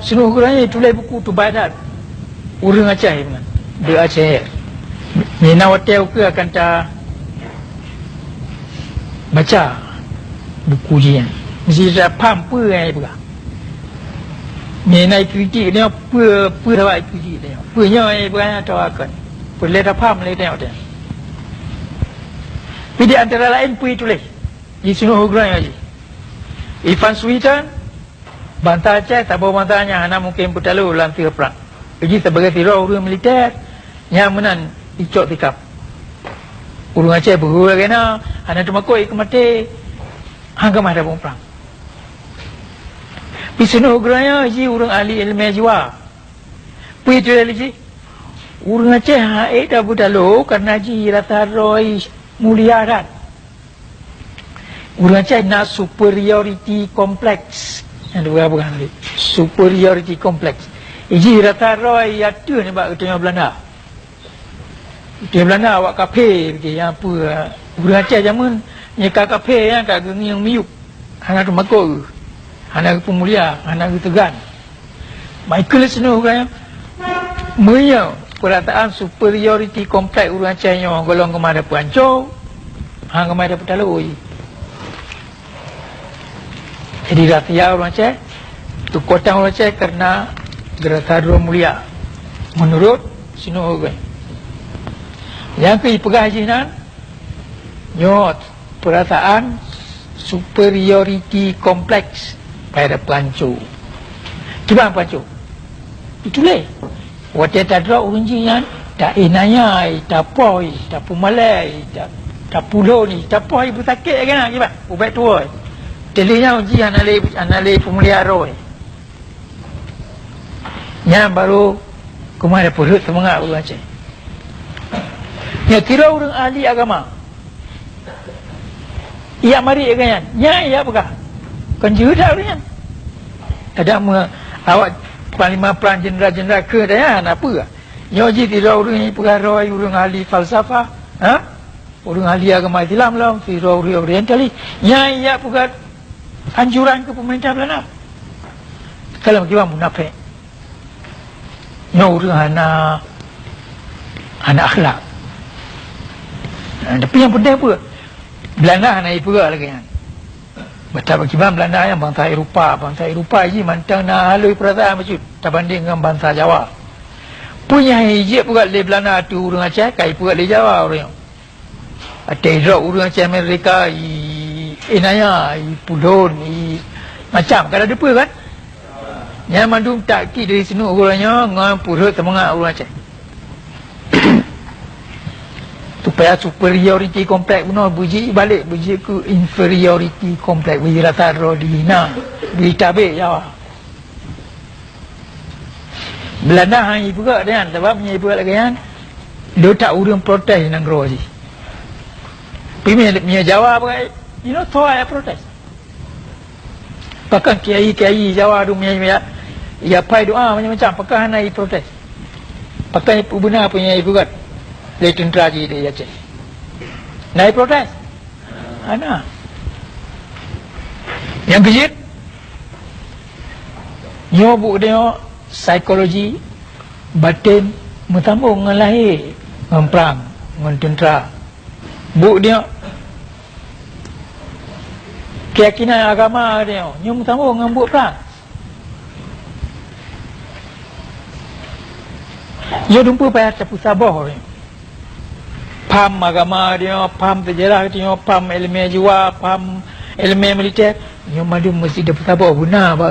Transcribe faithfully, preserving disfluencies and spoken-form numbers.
Sinoe uroe nyoe tuléh buku teubadat ureuëng Aceh nyan, The Aceh. Mina watée ukeue akan ta baca buku jih nyan. Mesti ta paham peue nyang ipeugah. Mina kritik nyoe peue, peue saban kritik nyoe. Peue nyoe ipeugah nyan atawa kon. Peue lé ta paham lé nyoe teuh. Tapi di antara laén peue tuléh di sinoe uroe nyoe jih. Ivan Suiton, bansa Aceh, saboh bansa nyang hana mungken peutalo lam teuh prang. Jih sibagai sidroe ureuëng militer, nyang meunan icok sikap. Ureuëng Aceh beuhu lagée na, hana teumakot ikeu maté, han keumah tabông prang. Pi sinoe uroe nyoe jih ureuëng ahli iéleumé jiwa. Peue tuléh lé jih? Ureuëng Aceh han ék tapeutalo kareuna jih rasa droe mulia that. Ureuëng Aceh na superiority complex. Nyang dua bukan lé. Superiority complex. Jih rasa droe ateueh nibak geutanyoe Belanda. Geutanyoe Belanda awak kaphé, nyang peue, ureuëng Aceh jameun nyang ka kaphé nyan ka geungieng miyueb. Hana teumakot, hana geupeumulia, hana geuteugan. Michael Snow kan, meunyoe peurasaan superiority complex ureuëng Aceh nyoe gohlom keumah dapeuanco, han keumah dapeutalo. Jadi rahsia ureuëng Aceh, keukuatan ureuëng Aceh kareuna geurasa droe mulia, meunurot Snow kan. Nyang keu ipeugah jih nan, nyoe peurasaan superiority complex pada peuanco. Kiban peuanco? Itulah. Watée tadrop ureuëng jih nyan, ta-inaya, tapoh, tapeumalée, ta-, tapulon, tapoh beusakét lagée na kiban, ubak tuwoe. Teulheueh nyan jih hana lé, hana lé peumulia roh. Nyan barô keumah dapeuet seumangat ureuëng Aceh. Nyan kira ureuëng ahli agama. Ijak marit lagée nyan. Nyan ijak peugah. Kon jeuet that ureuëng nyan. Kadang me-, awak panglima prang, jeuneural-jeuneural keu daya na peue. Nyoe jih sidroe ureuëng nyang peugah droe ureuëng ahli falsafah. Ha? Ureuëng ahli agama Islam lom, sidroe ureuëng orientalis. Nyan ijak peugah anjuran keu peumeurintah Belanda. Kalau kiban munafék. Nyoe ureuëng hana, hana akhlak. Nah, tapi nyang penting apa? Belanda hana ipeugah lagée nyan. Bata bak kiban Belanda nyang bansa Eropa, bansa Eropa jih mantong na halui peurasaan bacut tabanding ngon bansa Jawa. Peue nyang jijak peugah lé Belanda ateueh ureuëng Aceh, ka ipeugah lé Jawa ureuëng nyoe. Watée idrop ureuëng Aceh Amerika, i-, inaya, ipulon, i-, macam, ka na teupeue kan? Nyan mandum taktik dari Snow uroe nyoe ngon peureut seumangat ureuëng Aceh. Supaya superiority complex bunoe beujeuet balek, beujeuet keu inferiority complex, beujeuet rasa droe dihina, beujitabek Jawa. Belanda han jipeugah lagée nyan, sabab meunyoe jipeugah lagée nyan, le that ureuëng protes di nanggroe jih. Tapi meunyoe, meunyoe Jawa peugah, you know, soe nyang protes? Pakon kiai-kiai Jawa tu meunyoe ya, ya pai doa macam-macam, pakon hana jiprotes? Pakon jipeubena peue nyang jipeugah lé teuntra jih di Aceh? Na jiprotes? Hana. Nyang keujeuet, nyoe buet nyoe psikologi baten meusambong ngon lahé, ngon prang, ngon teuntra. Buet nyoe keuyakinan agama nyoe, nyoe meusambong ngon buet prang. Nyoe dumpeue payah tapeusaboh nyoe. Paham agama nyoe, paham seujarah nyoe, paham iéleumé jiwa, paham iéleumé militer, nyoe mandum meusti tapeusaboh beuna bak